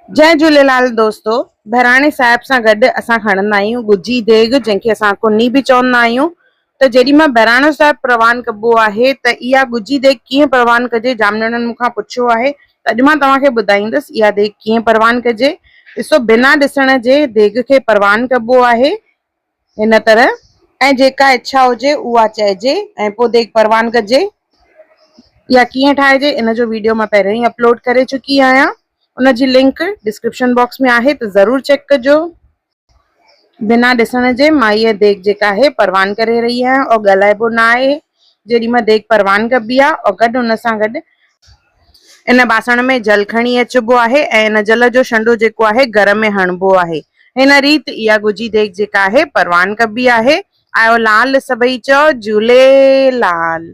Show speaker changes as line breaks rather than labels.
جئي جهوليلال دوستو بهراڻي صاحب سان گڏ اسان کڻندا آهيون ڳجهي ديڳ جنهن کي اسان ڪني به چوندا آهيون ته جيڏي مهل بهراڻو صاحب پروان ڪبو آهي ته اها ڳجهي ديڳ ڪيئن پروان ڪجي جام ڄڻن مون کان پڇيو آهي ته اڄ مان توهان کي ٻڌائيندس اها ديڳ ڪيئن پروان ڪجي ڏسو بنا ڏسڻ جي ديڳ کي پروان ڪبو آهي هن طرح ۽ جيڪا اڇا هجي اها چئجي ۽ پوء ديڳ پروان ڪجي يا ڪيئن ٺاهجي ان جو ويڊيو مان پهريون ئي اپلوڊ ڪري چڪي آهيان ان جي لنڪ ڊسڪرپشن باڪس ۾ آهي ته ضرور چيڪ ڪجو. بنا ڏسڻ جي مان هيء ديڳ جيڪا آهي پروان ڪري رهي آهيان اور ڳالهائبو نه آهي جيڏي مهل ديڳ پروان ڪبي آهي اور گڏ ان سان گڏ ان باسڻ ۾ جل کڻي اچبو آهي ۽ ان جل جو شنڊو جيڪو آهي گهر ۾ هڻبو آهي. هن ريت اها ڳجهي ديڳ جيڪا آهي پروان ڪبي آهي. آيو لال سڀئي چئو جهوليلال.